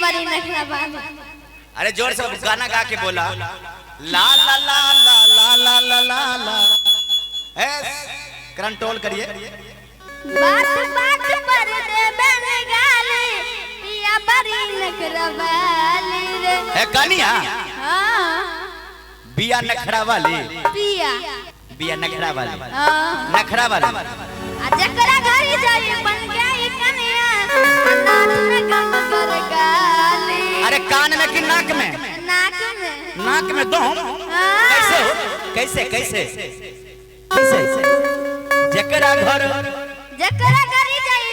बड़ी नखरा बाली। अरे जोर से गाना गा के बोला। ला ला ला ला ला ला ला ला ला। ए कंट्रोल करिए। बात बात पर दे गाली, पिया बड़ी नखरा वाली रे। ए कनिया। हाँ। बिया नखरा वाली। पिया बिया नखरा वाली। हाँ। नखरा वाली। आ जकरा घर जाई बन गई कन्या, नाक में गम कर गाली। अरे कान में कि नाक में? नाक में। नाक में दम? हाँ। कैसे हो? कैसे कैसे कैसे? जकरा घर जकरा घर जाई